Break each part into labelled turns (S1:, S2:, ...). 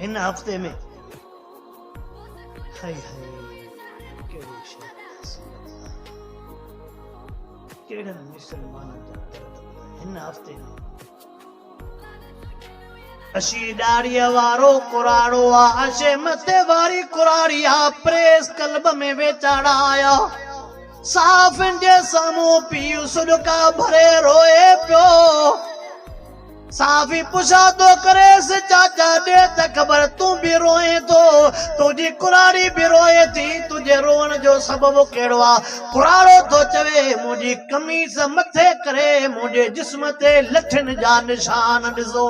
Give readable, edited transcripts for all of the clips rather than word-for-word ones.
S1: هن هفتي ۾. هئي هئي ڪهڙي شهر جا صورت آهن. ڪهڙن مسلمانن جا درد ٻڌايان هن هفتي ۾. اشي ڏاڙهيء وارو ڪراڙو آ، اشي مٿي واري ڪراڙي آ، پريس ڪلب ۾ ويچاڙا آيا. صحافين جي سامهون پيء سڏڪا ڀري روئي پيو. صحافي پڇا ٿو ڪريس، چاچا ڏي ته خبر تون به روئين ٿو، تنهنجي ڪراڙي به روئي ٿي، تنهنجي روئڻ جو سبب ڪهڙو آ؟ ڪراڙو ٿو چوي، منهنجي قميص مٿي ڪري منهنجي جسم تي لٺين جا نشان ڏسو.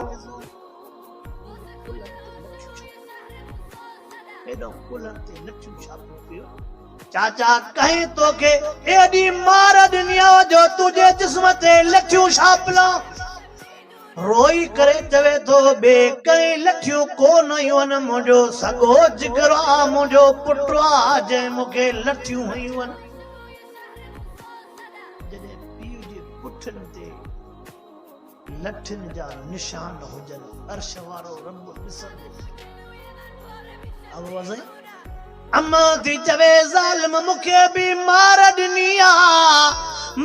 S1: هيڏانهن ڪلهن تي لٺيون ڇاپيون پيو. چاچا ڪنهن توکي ايڏي مار ڏني آ جو تنهنجي جسم تي لٺيون ڇاپلان؟ روئي ڪري چوي ٿو، ٻي ڪنهن لٺيون ڪو نه هيون آهن، منهنجو سڳو جگر آ، منهنجو پٽ آ، جنهن مون کي لٺيون هنيون آهن. جڏهن پيء جي پٺن تي لٺين جا نشان هجن، عرش وارو رب ڏسندو. امان ٿي چوي، ظالم مون کي به مار ڏني آ،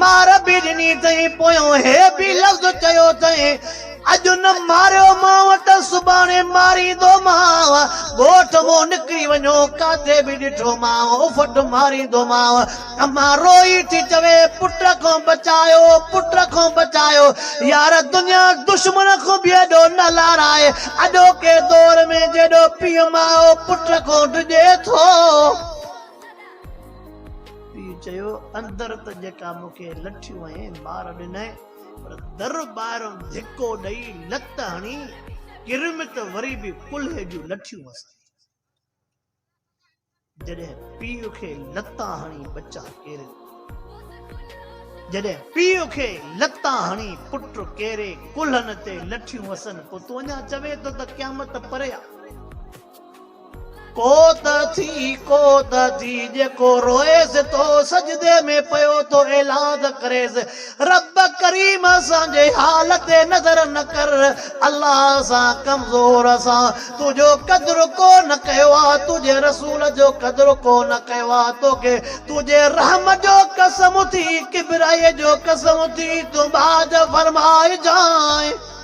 S1: مار به ڏني اٿئي، پويون هي به لفظ چيو اٿئي، اڄ نه ماريو مانء ته سڀاڻي ماريندومانء، ڳوٺ مون نڪري وڃو، ڪاٿي به ڏٺومانء، اڦٽ ماريندومانء. امان روئي ٿي چوي، پٽ کان بچايو، پٽ کان بچايو. يار دنيا دشمن کان به ايڏو نه لارائي، اڄوڪي دور ۾ جيڏو پيء ماء پٽ کان ڊڄي ٿو. پيء چيو، اندر ته جيڪا مون کي لٺيون ۽ مار ڏنئي، پر در ٻاهران ڌڪو ڏئي لت هڻي ڪريم ته وري به ڪلهي جون لٺيون وسائي. جڏهن پيء کي لتان هڻي ٻچا ڪيرين، جڏهن پيء کي لتان هڻي پٽ ڪيري ڪلهن تي لٺيون وسن، پوء تون اڃا چوين ٿو ته قيامت پري آ. ڪو ته ٿي، ڪو ته ٿي، جيڪو روئيس ٿو، سجدي ۾ پيو ٿو اعلان ڪريس، رب ڪريم اسان جي حال تي نظر نه ڪر، الله اسان ڪمزور اسان تنهنجو قدر ڪو نه ڪيو آ، تنهنجي رسول جو قدر ڪو نه ڪيو آ، توکي تنهنجي رحم جو قسم ٿي، ڪبريائي جو قسم ٿي، تون ٻاجهه فرمائجانء.